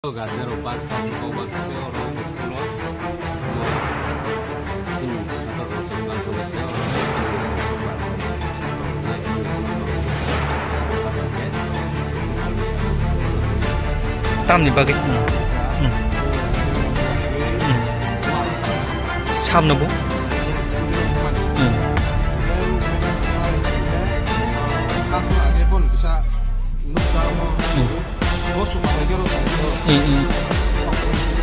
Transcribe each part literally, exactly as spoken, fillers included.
Guardian rok baksa ni kok baksa tei oro school o, chini satok rok se baksa baksa oro. Tamni bagwi? Hmm. Hmm. Hmm. Samno bo? Hmm. Hmm. Hmm, hmm.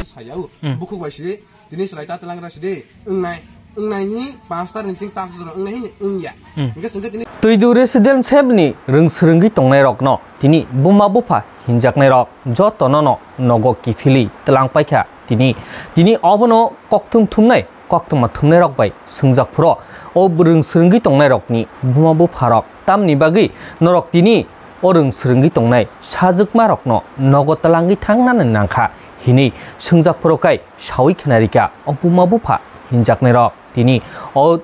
Saya, uh, hmm, bukhuk bai sidi, tini selai ta telang ra sidi, wngnai, wngnai ni pastor ni sing tak soro, wngnai ni wngya. Hmm. Hingke sengke tini Tuidu Residential ni rwng swrwngwi tongnai rokno tini buma bupha hinjaknai rok jotono no nogo kiphilwi twlang paikha tini, tini obono kokthum thumnai koktwma thumnai rok bai swngjak phuro o rwng swrwngwi tongnai rokni buma bupha rok tamni bagwi norok tini o rwng swrwngwi tongnai sajwkma rokno nogo twlangwi thangnani nangkha hinwi swngjak phuro kai sawi khwnarikha o buma bupha hinjaknai rok. Tini o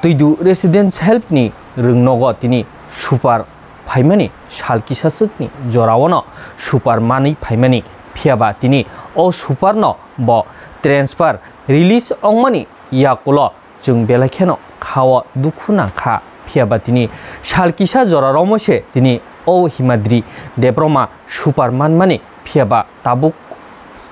Tuidu Residence Help ni rwng nogo tini super phaimani sal kisa swkni jorao no super manwi phaimani, phiyaba tini o super no bo transfer release ongmani yakulo chwng belai kheno khao dukhu nangkha, phiyaba tini sal kisa jora romwi se tini o Himadri Debbarma super manmani, phiyaba tabuk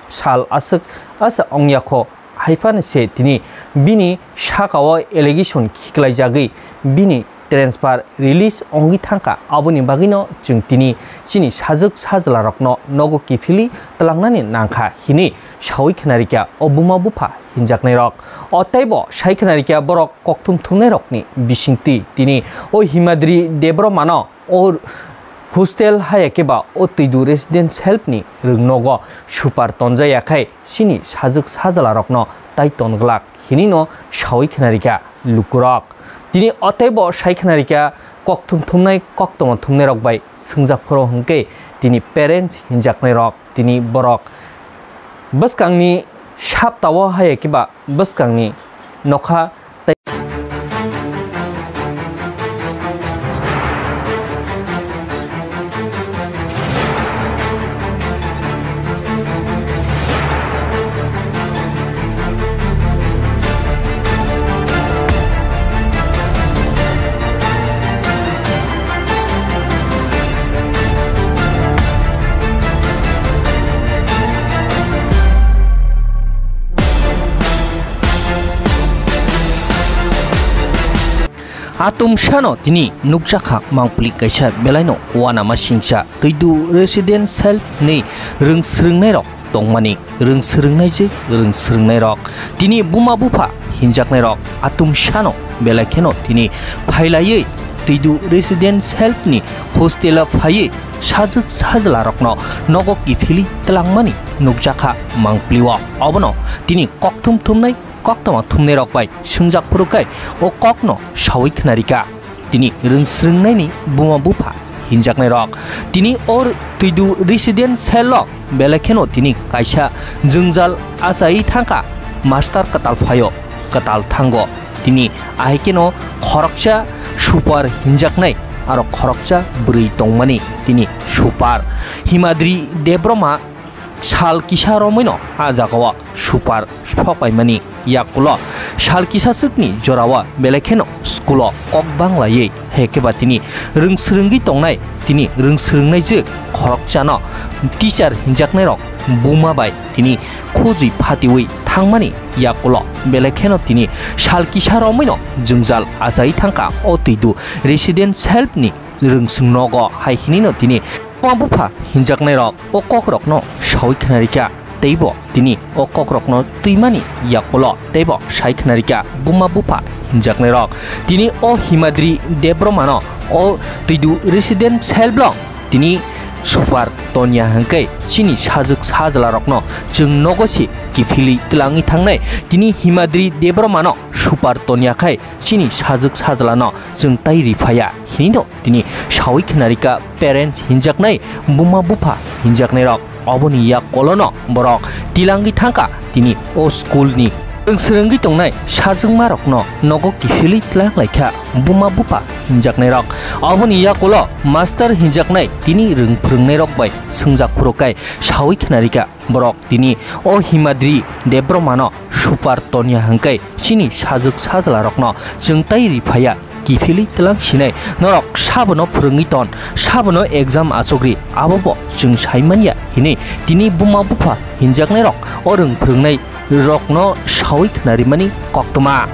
sal aswk asa ongya kho. Haiphano se tini bini saka o allegation khiklaijagwi bini transfer release ongwi thangkha, aboni bagwino chwng tini chini sajwk sajwlarokno nogo kiphilwi twlangnani nangkha hinwi sawi khwnarikha o buma bupha hinjaknairok. O teibo sai khwnarikha borok kokthum thumnairokni bisingtwi tini o Himadri Debbarmano o hostel haya khe ba o Tuidu Residence Help ni rwng nogo super tonjaya khai chini sajwk sajwlarokno tai ton glak hinwi no sawi khwnarikha lukurok. Tini o teibo sai khwnarikha kokthum thumnai koktwma thumnairok bai swngjak phuru hwnkhe tini parents hinjaknairok tini borok bwskangni saptao haya khe ba bwskangni nokha Atumsano tini nukjakha mangpili kaisa belaino uanama singcha Tuidu Residence Help ni rwng swrwngnairok tongmani, rwng swrwngnaijwk rwng swrwngnairok tini buma bupha hinjaknairok atumsano belai kheno tini phailaiwi Tuidu Residence Help ni hostel o phaiwi sajwk sajwlarokno nogo kiphilwi twlangmani nukjakha mangpilio. Obono tini kokthum thumnai koktwma thumnairok bai swngjak phuru khai o kokno sawi khwnarikha tini rwng swrwngnaini buma bupha hinjaknairok. Tini o Tuidu Residence Help o belai kheno tini kaisa jwngjal achai thangkha, master kwtal phaio, kwtal thango. Tini ahai kheno khoroksa super hinjaknai aro khoroksa bwrwi tongmani tini super Himadri Debbarma sal kisa romwino a jagao super sok paimani yakulo sal kisa swkni jorao belai kheno school o kok banglaiwi hai khe ba tini rwng swrwngwi tongnai tini rwng swrwngnaijwk khoroksano teacher hinjaknairok buma bai tini khujui phatiwi thangmani yakulo belai kheno tini sal kisa romwino jwngjal achai thangkha o Tuidu Residence Help ni rwngswng nogo hai hinino tini buma bupha hinjaknairok o kokrokno sawi khwnarikha, teibo tini o kokrokno twimani yakulo teibo sai khwnarikha buma bupha hinjaknairok. Tini o Himadri Debbarmano o Tuidu Residence Help o tini super tonya hwnkhe chini sajwk sajwlarokno chwng nogo se kiphilwi twlangwi thangnai. Tini Himadri Debbarmano super tonya khai chini sajwk sajwlano chwng tai riphaya hinwi no tini sawi khwnarikha parents hinjaknai, buma bupha hinjaknairok. Oboni yak kolono borok tilangwi thangkha tini o school ni Rwng swrwngwi tongnai sajwkmarokno nogo kiphilwi tlang lai kha buma bupha hinjaknairok. Aboni yakulo master hinjaknai tini rwng phwrwngnairok bai swngjak phuru kai sawi khna rikha borok tini o Himadri Debbarmano super tonya hwnkhe chini sajwk sajwlarokno chwng tai ri phaiya kiphilwi tlang sinai norok sabono phwrwngwi ton, sabono exam achukri, abobo chwng sai manya hinwi tini buma bupha hinjaknairok o rwng phwrwngnai rokno sawi khna rimani koktwma.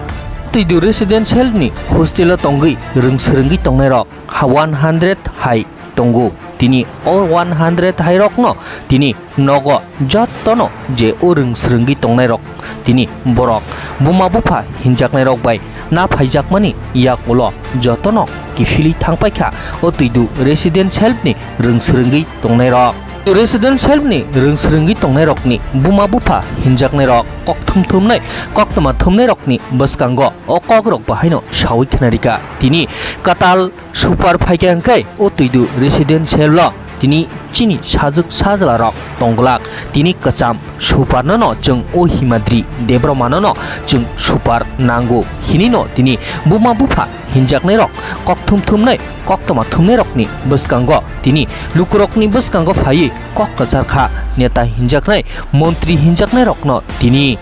Twidu residential ni hostel o tongwi rwng swrwngwi tongnairok ha one hundred hai tongo. Tini o one hundred hai rokno tini nogo jotono je o rwng swrwngwi tongnairok tini borok buma bupha hinjaknairok bai na phaijakmani yakulo jotono kiphilwi thangpaikha o Twidu residential ni rwng swrwngwi tongnairok. Residential ni rwng swrwngwi tongnairokni buma bupha hinjaknairok kokthum thumnai koktwma thumnairokni bwskango o kokrok bahaino sawi khna rikha. Tini kwtal super phaikha hwnkhe o Twidu residential o tini chini sajwk sajwlarok tongglak. Tini kwcham superno no chwng o Himadri Debbarmano no chwng super nango hinino tini buma bupha hinjaknairok kokthum thumnai koktwma thumnairokni bwskango tini lukurokni bwskango phaiwi kok kwchar kha neta hinjaknai montri hinjaknairokno tini.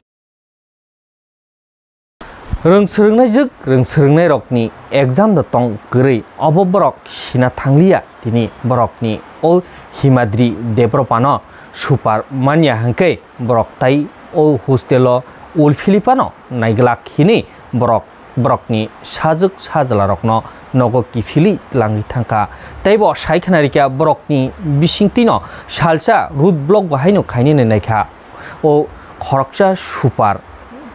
Rwng swrwngnaijwk rwng swrwngnairokni exam no tong kwrwi obo borok sina thangliya tini borokni o Himadri Debbarmano super manya hwnkhe borok tai o hostel o ul philiphano naiglak hinwi borok borokni sajwk sajwlarokno nogo kiphilwi tlangwi thangkha. Teibo sai khna rikha borokni bisingtwino salsa road block bo haino khainani naikha. O khoroksa super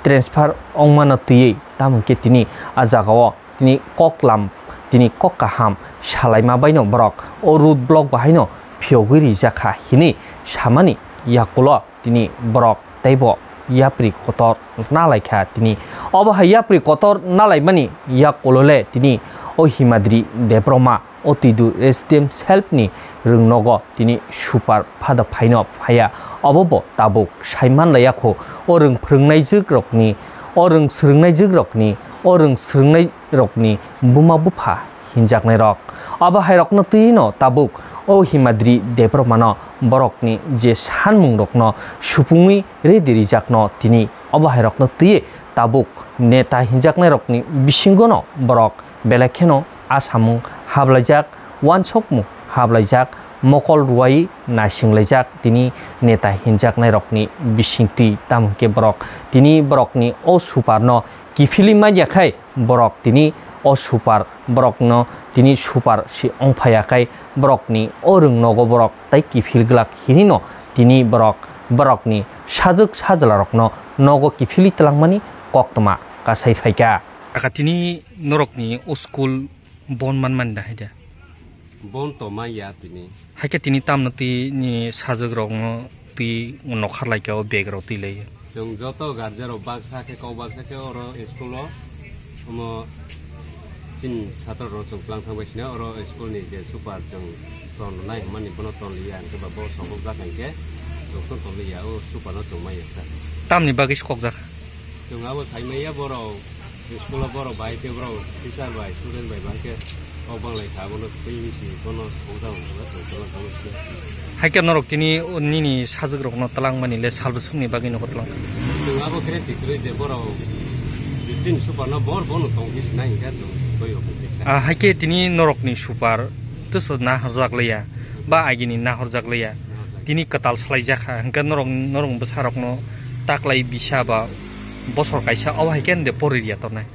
transfer wngmano twiwi tamo khe tini a jagao tini koklam tini kok kaham salaima baino borok o road block bo haino phiyogwi rijakha hinwi samani yakulo tini borok teibo yapri kotor nalaikha tini. Obo hai yapri kotor nalaimani yakulo le tini o Himadri Debbarma o Twidu residential ni rwng nogo tini super phada phaino phaiya. Obo bo tabuk sai manlaiya kho o rwng phwrwngnaijwk rokni, o rwng swrwngnaijwk rokni, o rwng swrwngnairokni buma bupha hinjaknairok. Abo hairokno twino tabuk o Himadri Debbarmano borokni je sanmungrokno supungwi redi rijakno tini obo hairokno twiwi tabuk neta hinjaknairokni bisingono borok belai kheno asamung hablaijak, uansukmung hablaijak, mokol ruwai naisinglaijak tini neta hinjaknairokni bisingtwi. Tamo hwnkhe borok tini borokni o superno kiphilwi manya khai borok tini o super borokno tini super se wngphaiya khai borokni o rwng nogo borok tai kiphil glak hinino tini borok borokni sajwk sajwlarokno nogo kiphilwi twlangmani koktwma kasai phaikha. Aka tini norokni o school bon man mani da haida? Bon to manya tini. Haikhe tini tamno twi ni sajwk rokno twi nokharlaikha o bag rok twi lai. Chwng joto guardian rok baksa khe kok baksa khe oro school o omo chini satro rok chwng twlang thangbai sina oro school ni je super chwng ton rwnai hwnmani bono ton liya hwnkhe ba bo sokjak hwnkhe chwng ton ton liya o super no chwng manya sa. Tamni bagwi se kokjak? Chwng abo sai manya borok. School o borok bai khe borok teacher bai student bai bai khe kok banglai kha, bono twi bisi bono sokjak wngkha, sokjak wngkha. Haikhe norok tini o nini sajwk rokno twlangmani le sal bwswkni bagwi nogo twlang? Chwng abo khe tikri je borok je chini super no bor bono tong khe sinai hwnkhe chwng twi rok wngkha. Ah, haikhe tini norokni super twswk nahorjak liya ba agini nahorjak liya. Tini kwtal swlaijak kha, hwnkhe norok, norok bwsarokno taklai bisa ba bosor kaisa, obo hai khe de pori riya tongnai.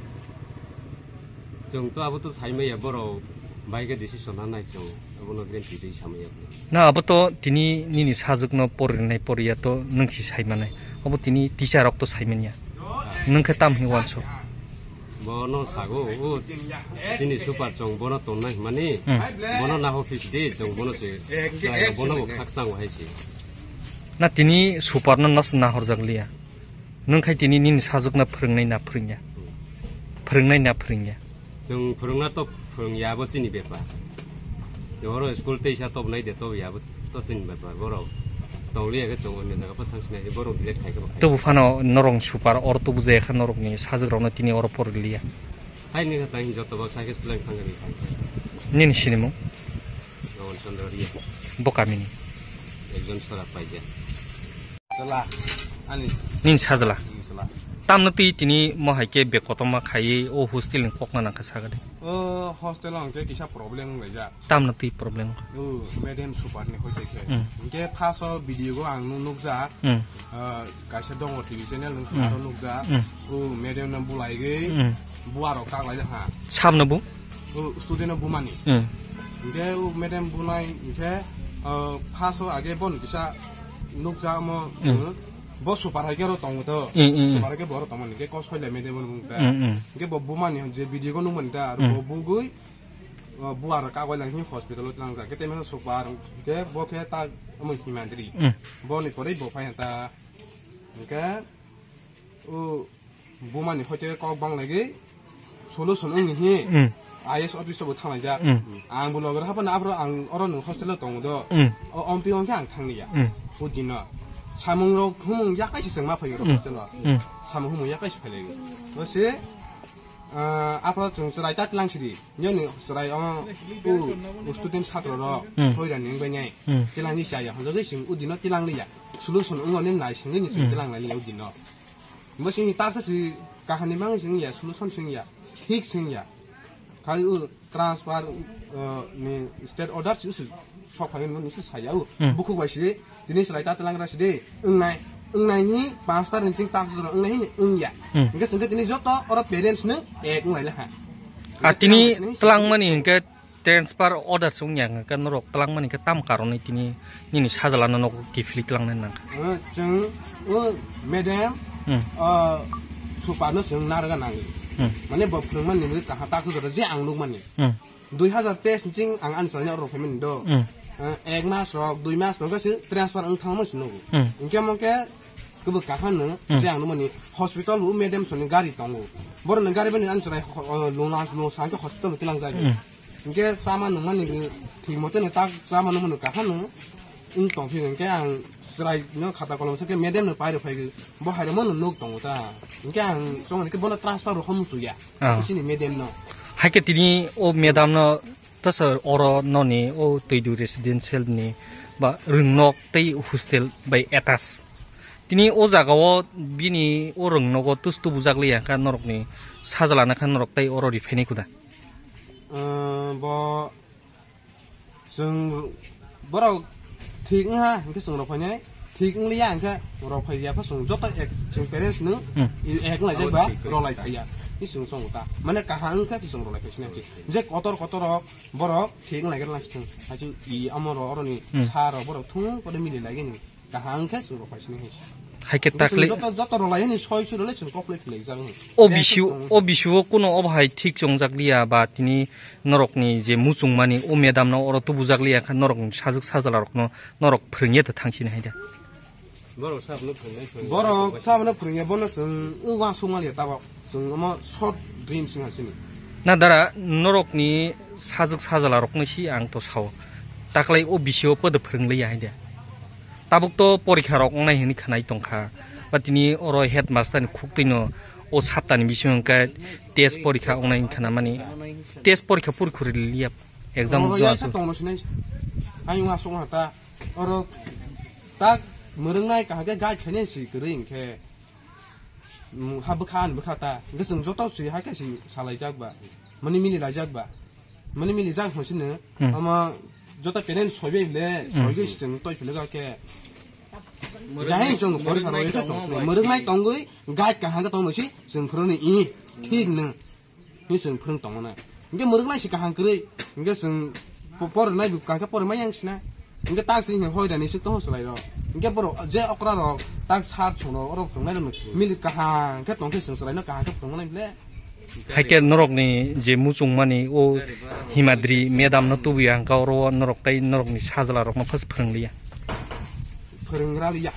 Chwng to abo to sai manya, borok bai khe decision nanai chwng, abono guarantee rwi sa manya. Na, abo to tini nini sajwkno pori rinai poriya to nwng si sai manai. Abo tini teacher rok to sai manya. Nwng khe tam hwnwi uansuk? Bono sago, o chini super chwng bono tonnai hwnmani, hmm, bono naho phisi di, chwng bono se, bono bo khakchang hai se. Na tini super no nos nahorjak liya. Nwng khai tini nini sajwkno phwrwngnai na phwrwngya? Phwrwngnai na phwrwngya? Chwng phwrwngna to phwrwngya, abo chini bepar. Oro school teisa tobnai de tobya, abo to chini bepar, borok. Tongli ya ke chwng onyo jaga pa thang sinai, borok delete khai khe bo khai. Tubu phano norok super or tubu jaya kha norok ni sajwk rok no tini oro por liya. Hai ni kha tang joto bo cycle slang thang ni khai. Nini sinimung? Rawan Chandra Riya. Bo kami ni? Ekjon sora paija. Sala, ani. Nini sajla? Nini sala. Tamno twi tini mo hai khe bek kotorma khaiwi o hostel ni kok na nang kha saga de. O hostel o hwnkhe kisa problem wng laijak. Tamno twi problem. O madam super ni hoi khe. Hmm. Hwnkhe first o video go ang nu nukjak. Hmm. Ah, kaisa dongo T V channel nung Hmm. aro nukjak. Hmm. O madam no bulai gwi Hmm. buarok tak lai ha. Samno bu? O student no bumani. Hmm. Hwnkhe o madam bunai hwnkhe, ah, first o age bon kisa nukjak mo, Hmm. hmm, bo super hai khe ro tongo to. Hmm, hmm, hmm. Super hai khe bo ro tongo hwnkhe kos hoile madam no bung ta. Hmm, hmm. Hwnkhe bo bumani je video go nukmani ta aro Hmm. bo bugwi O buar kagoi lang hini hospital o tlangjak khe, temesa super khe bo khe ta omo himandri. Hmm. Boni pore bo phai ta. Hwnkhe o bumani hoite kok bang lagi solution wngni hi Hmm. I A S office o bo thanglaijak. Hmm. Ang bo loge rw haphano aphuru ang oro nwng hostel o tongo do. Hmm. O ompi hwnkhe ang thanglia. Hmm. O dino samung rok humung yakai se chwngma phaio Hmm. hostel o. Hmm. Samung humung yakai se phailai. O se Ah, aphano chwng chwrai ta tlang sidi. Nini chwrai o, u, u student satro rok, Hmm. thoira ning bai nai. Hmm. Tilang ni chaya, hwnjagwi chwng u dino tilang liya. Solution wngmani nai sengwi ni chwng Hmm. tilang lai liya u dino. Bo sini taksa si kahani mang sing ya, solution sing ya, thik sing ya. Khali u transfer, uh, ni state order si usu sok phai nini si saya u. Hmm. Bukhuk bai si, tini chwrai ta tilang ra sidi, wngnai, wngnai ni pastor ni sing tak jora wngnai ni wngya. Hmm. Hingke singke tini joto oro parents no ek wngnai le ha. A tini Tini twlangmani hingke transfer order se wngya hingke norok twlangmani hingke tam karon ni tini nini sajla no nogo kiphilwi twlangnai nang. Eh, chwng, o madam, Hmm. eh, super no chwng narwkna nangi. Hmm. Mane bo phwrwngmani ni kaha tak jora je ang nukmani. Hmm. Dui hazar teis ni ching ang ani chwraino rw phaimani do. Hmm. Eh, ek mas rok, dui mas rok se transfer wng thangma se nugo. Hmm. Hingke mo ke kebo kaham no Hmm. se ang nukmani hospital o madam soni gari tongo. Borok ni gari bani ani chwrai ho-, ho-, luna, luna sangke hospital o tilang jai. Hmm. Hingke chama nungmani thik mote no tak chama nungmani kaham no wng tong phino hingke ang chwrai no khata kolom se ke madam no pai rw phai bo hai rw mo nuk tongo ta. Hingke ang chongmani ke bono transfer rw hom tuya. Ah. Chini madam no. Hai ke tini o madam no tasar oro noni o Twidu residential ni ba rwngnok tei hostel bai attach. Tini o jaga o bini o rwngnogo tus tubujak liya kha norok ni sajla na kha norok tei oro riphaini kuda. Ah, bo Chwng borok thik wngha hingke chwng rok phainai, thik wngliya hingke rok phaiya pha chwng joto ek chwng parents no Hmm. i ek wnglaijak ba rok lai phaiya. I chwng chwng ta mane kaham wngkha chwng rok lai phai sinai je kotor kotor rok borok thik wnglai khe lang sithwng. Haichu i amo rok oroni Hmm. sa rok borok thung kore mili lai gini. Kaham khe chwng rok phai sini hai. Hai khe takle joto, joto rok lai hini soi sui rok le chwng kok le philai jak. O bisi o, o bisi o kuno o bahai thik chongjak liya ba tini norok ni je muchung mani o madam no oro tubujak liya kha norok ni sajwk sajla rok no norok phwrwng ya da thang sini hai da. Borok sab no phwrwng ya, bono chwng uansuk man liya tabok. Chwng omo short dream sing hasini. Na dara norok ni sajwk sajla rok no si ang to sao. Taklai o bisi o podo phwrwng liya hai de. Tabuk to porikha rok wngnai hwnwi khnai tongkha. Ba tini oro headmaster ni khuk twi no o sapta ni bisingo hwnkhe test porikha wngnai hwnwi khna mani. Test porikha pori khuri liya exam oro jua yaisa su. Tongno sinai. Ai uansuk ha ta. Oro tak mwrwngnai kaham khe guide khainai si kwrwi hwnkhe. Mm, ha bwkha ani bwkha ta. Hwnkhe chwng joto swi ha khe si salaijak ba. Mani mili laijak ba. Mani mili jak hwn sini. Hmm. Ama joto parent soibai le, hmm, soigwi si chwng toi philika khe. Mwrwk-, jahai chwng mwrwk-, pori kharo mwrwk-, khe tong. Mwrwknai tongwi guide kaham khe tongwi si chwng phuruni i. Thik no. Hwnwi chwng phwrwng tongmani. Hinkhe mwrwknai se kaham kwrwi. Hinkhe chwng po-, porwnai bo kaham khe porwi manya wng sina. Hinkhe tak se hinkhe hoi da ni se toho chwrai rok. Hinkhe borok je okra rok tak sar chwng rok oro phwrwngnai rok mili kaham khe tong khe chwng chwrai no kaham khe phwrwngmani le. Haikhe norok ni je muchung mani o Himadri madam no tubuya hwnkha oro norok tei norok ni sajla rok no first phwrwng liya. Phwrwng ra liya.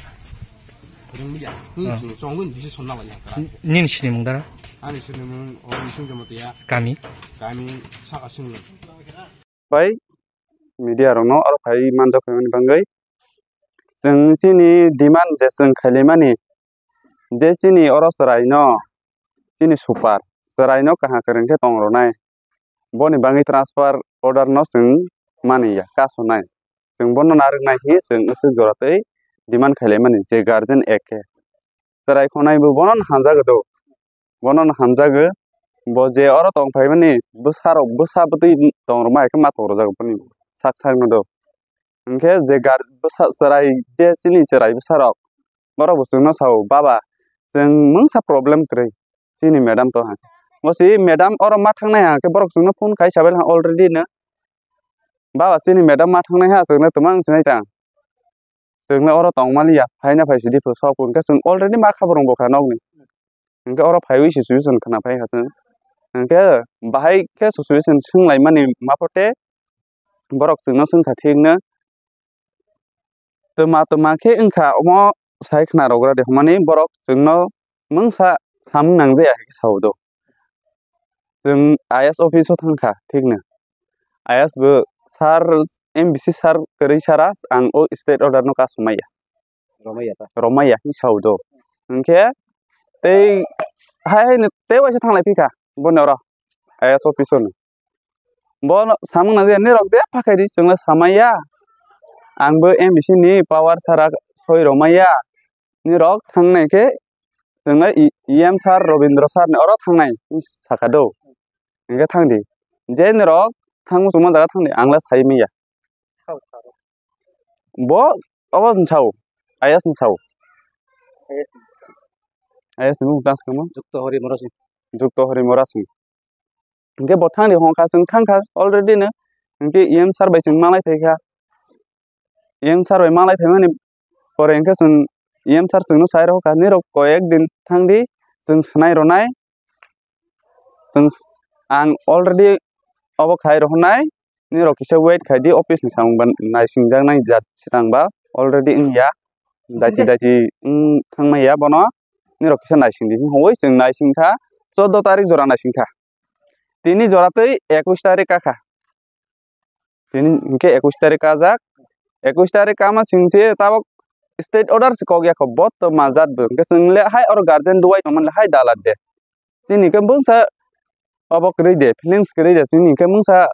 Rwngya. Nini, ah, chwng chwngwi nini sonna bai nang kara. Nini sinimung dara? Ani sinimung o Bising Jamatia. Kami? Kami Saka Singlo. Bai media rokno aro phai manjak phaimani bangwi Chwng chini demand je chwng khailaimani, je chini oro chwraino, chini super, chwraino kaham kwrwng khe tong rwnai, boni bagwi transfer order no chwng mani ya, kasonai. Chwng bono narwknai hinwi chwng aswk jora twi demand khailaimani je guardian ek khe. Chwrai khonai bo bono hamjagwi do. Bono no hamjagwi, bo je oro tong phaimani bwsarok, bwsa bwtwi tong rwma hai khe ma tong rwjak boni sak sakno do. Hinkhe je gar-, bwsa chwrai, je chini chwrai bwsarok, borok bo chwngno sao, "Baba, chwng mungsa problem kwrwi, chini madam to ha." Bo si madam oro ma thangnai ha khe borok chwngno phone khai sabai already no, "Baba, chini madam ma thangnai ha, chwngno twma wng sinai tang." Chwngno oro tongmani ya, phaina phai sidi phu sok, hwnkhe chwng already ma khabrung bokha nokni. Hwnkhe oro phaiwi situation khna phai kha chwng. Hwnkhe bahai khe situation swnglaimani mapote borok chwngno swngkha thikno, twma twma khe wngkha omo sai khna rwgra de hwnmani borok chwngno mungsa samung nangjaya hai khe sao do. Chwng I A S office o thangkha, thikno. I A S bo sir, M B C sir kwrwi sara, ang o state order no kasumaya. Romaya ta. Romaya, hinwi sao do. Hwnkhe tei hai hai no tei waisa thanglai phikha, boni oro I A S office o no. Bono samung nangya, "Nirok je phakhai di, chwngno samaya. Ang bo M B C ni power sara soi romaya." Nirok thangnai khe chwngno i-, E M sir Robindra sir ni oro thangnai hinwi sakha do. Hwnkhe thangdi. Je nirok thang muchungma jaga thangdi, ang le sai manya. Bo obo ni sao, I A S ni sao. I A S ni bumung tang swkangma? Jukto Hari Mora Singh. Jukto Hari Mora Singh. Hwnkhe bo thangdi hwnkha, chwng thangkha already no. Hwnkhe E M sir bai chwng malai phaikha. E M sir bai malai phaimani pore hwnkhe chwng E M sir chwngno sai rwkha, "Nirok koyek din thangdi, chwng swnai rwnai." Chwng, ang already obo khai rw hwnai, nirok kisa wait khai di, office ni samung ba naisingjaknai jat swtang ba already wngya, daiti daiti wng thangmaya bono, nirok kisa naising di hwnwi chwng naising kha, chordo tarik jora naising kha, tini jora twi ekush tarik ka kha. Tini hinkhe ekush tarik kajak. Ekush tarik kama singse tabok state order se kok yakho, bo to majat bo. Hinkhe chwng le hai oro guardian duai tongmani le hai dalak de. Chini hinkhe mungsa obo kwrwi de, feelings kwrwi de. Chini hinkhe mungsa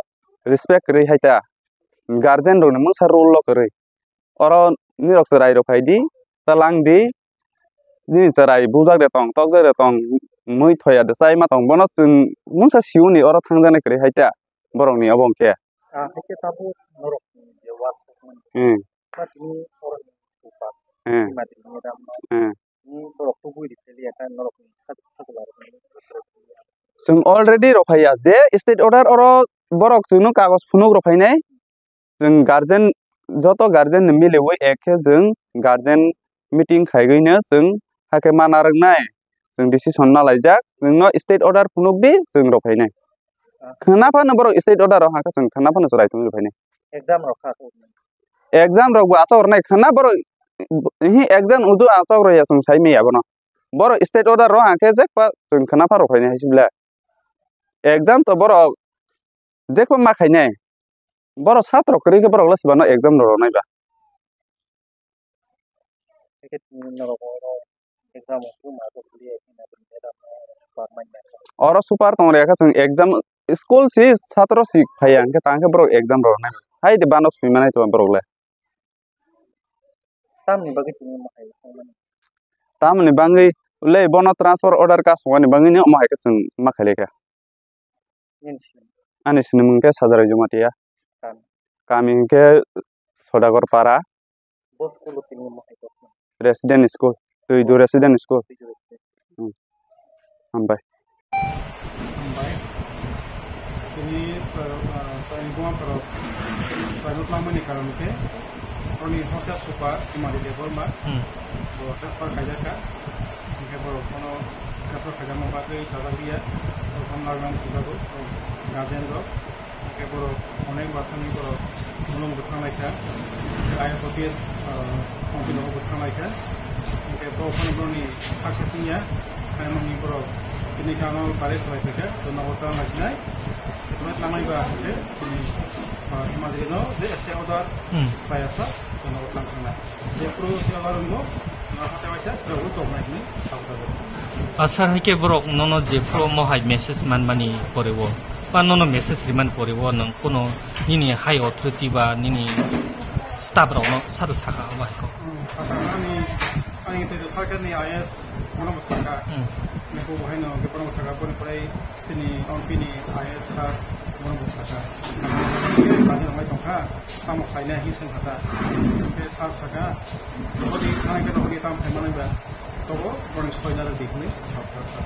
respect kwrwi hai ta. Guardian rokni mungsa role lo kwrwi. Oro nirok chwrai rok phai di, ta lang di. Nini chwrai bujak de tong, tokjak de tong, mui thoya de chai ma tong. Bono chwng mungsa siuni oro thangjaknai kwrwi hai ta. Borokni obo hwnkhe. Ah, hai khe tabuk norokni je work mani. Hmm. Ba tini borokni super. Hmm. Madam no. Hmm. Ni borok tubui di teli ya kan norokni sak-, sakla rokni. Chwng already rok phaiya. Je state order oro borok chwngno kagoj phunuk rok phainai. Chwng guardian, joto guardian ni miliwi ek khe chwng guardian meeting khaigwino chwng hakhe ma narwknai, chwng decision ma laijak, chwngno state order phunuk di, chwng rw phainai. Ah. Khwna phano borok state order rw hakhe chwng khwna phano chwrai thumwi rw phainai. Exam rok kha. Exam rok bo achuk rwnai khwna borok, hi exam uju achuk rwya chwng sai manya bono. Borok state order rw hakhe jekpa chwng khwna pha rw phainai hai se bwle. Exam to borok jekpa ma khainai. Borok satro kwrwi khe borok le swbano exam rw rwnai ba. Hai khe tini norok oro exam o tubuma rok liya khe na tini madam no super manya. Oro super tong rwya khe chwng exam school si satro si phaiya hinkhe tang khe borok exam rw rwnai ba. Hai de bano swi manai tongma borok le. Tamni bagwi tini omo hai wngmani? Tamni bagwi le bono transfer order kasungmani bagwi ni omo hai khe chwng ma khailai kha. Nini sinimung? Ani sinimung khe Sajarai Jamatia. Kami? Kami hinkhe Sodagar Para. Bo school o tini omo hai khe? Resident school, Tuidu Resident School. Tuidu Resident. Hmm. Hambai. Hambai. Tini, ah, ah, Saini Buma Borok, Saini Buma ni karon khe, oni hotel super, Kumari Debbarma, hmm, bo transfer khaijak kha. Hinkhe borok bono transfer khaijakma bagwi chajak liya, borok bono narwknani sujago, guardian rok. Hinkhe borok onek bar thani borok mulung bo thang lai kha, I A S O P S, ah, company rok bo thang lai kha. Hinkhe borok phano borokni khaksa singya, khaimani borok tini kano barwi salai phaikha, so nogo tang lai sinai. Tini tang lai ba hinkhe tini, ah, Himantri no je stay order, hmm, pai asa. Tang thangna. Je pro se alarm no, na hata waisa, pro tongnai ni, sabta. Asar hai khe borok nono je pro mohai message manmani pore o, ba nono message rimani pore o, nwng kuno nini high authority ba nini staff rokno sada saka obo hai khe. Hmm, saka ani, ani te sarkar ni I A S, ano saka. Hmm. Niko bahai no, ke pro saka, pore pore, Chini M P ni I A S sir, bono bwsaka. Bani rwngwi tongkha, tamo khlainai hinwi swngkha ta. Hwnkhe sir saka, "Odi thangwi khe odi tamo khai manwi ba, tobo boroni soi naro di," hinwi sakha sir.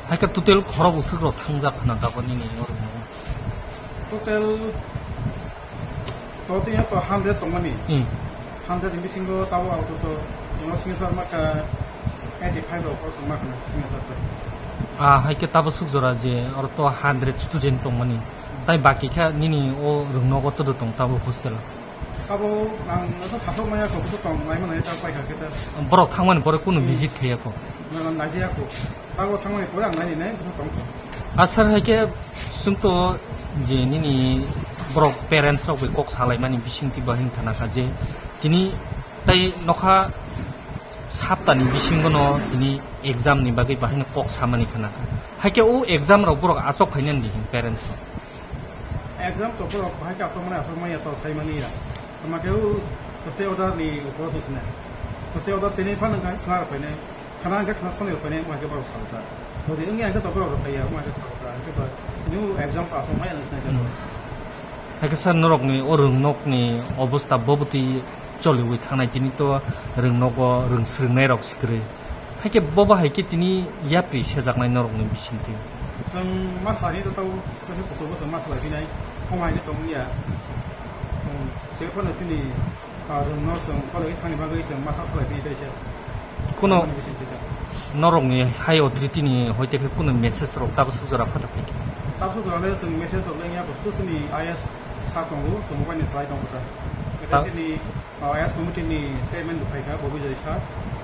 Hai khe total khorok bwswk rok thangjak khna taboni ni oro? Total To tini to hundred tongmani. Hmm. Hundred ni bisingo tabo auto to chwngno signature ma kha eighty five rok chwng ma kha signature to. Ah, hai khe tabo suk jora je oro to hundred student tongmani. Tai baki kha nini o rwngnogo todo tong tabo hostel o? Tabo ang to satok maya ko to tong mai mano ta pai kha khe ta. Borok thangmani pore kunu Hmm. visit khaiya ko? Na, na, najiya ko. Tabo thangmani pore ang naini nai, bwswk tong kho. Asar hai khe chwng to je nini borok parents rok bai kok salaimani bisingtwi bo hin khana kha je tini tai nokha saptani bisingo no tini exam ni bagwi bahai no kok samani khana kha. Hai khe o exam rok borok achok phainani di hin parents rok. Exam to borok bahai khe aswk mani aswk manya to sai mani ya. Tama khe o stay order ni process na. Stay order tini phano kha khna rok phainai. Khana hwnkhe khna soni rok phainai, wngkha khe borok sao ta. Bodi wngya hwnkhe to borok rok phaiya, wngkha khe sao ta. Hwnkhe ba chini exam pass wng maya nang sinai khe. Hmm. Hai khe sir, norokni o rwngnokni obostha bo bwtwi choliwi thangnai, tini to rwngnogo rwng swrwngnairok se kwrwi. Hai khe bo bahai khe tini yapri sejaknai norokni bisingtwi. Chwng ma salai to tau, khe kuchugo chwng ma salai phinai, omo hai khe tong ya. Chwng je phano chini Ah, rwngno chwng cholwi thangni bagwi chwng masa thalai phi tei se. Kuno Ani bising twi ta. Norokni high authority ni hoite khe kuno message rok tabuk suk jora phatha phai khe. Tabuk suk jora le chwng message rok le ya, busu chini I A S sa tongo, chwng mobile ni slai tongo ta. Ete Ta- chini, ah, I A S committee ni chairman bo phai kha, Bobi Joy sir,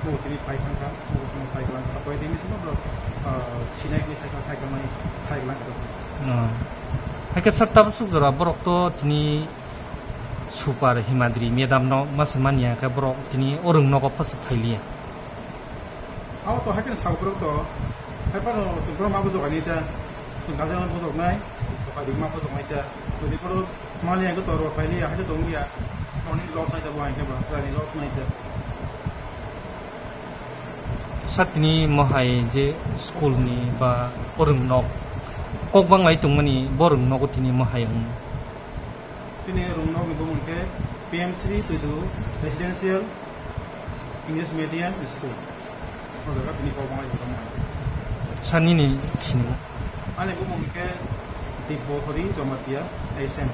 bo tini phai thang kha, bo chwng sai klang kha, poi tini chwng bo, ah, sinai ni sai kha, sai klang nai, sai klang kha ta chwng. No. Hai khe sir tabuk suk jora borok to tini Super Himadri madam no masa manya khe borok tini o rwngnogo phasa phailiya. Abo to haikhe sabo borok to, hai phano chwng borok ma bujok ani ta, chwng gajano bujoknai, buphai di ma bujoknai ta, tini borok manya khe to rw phailiya, haikhe tongya, toni loss nai ta bo haikhe ba, jani loss nai ta. Sir tini mohai je school ni ba o rwngnok kok banglai tongmani bo rwngnogo tini mohai wng. Chini rwngnokni bumung khe P M Shri Tuidu Residential English Medium School. O jaga tini kok banglai tongmani. Sir nini sinimung? Ani bumung khe Dibbo Hori Jamatia, S M.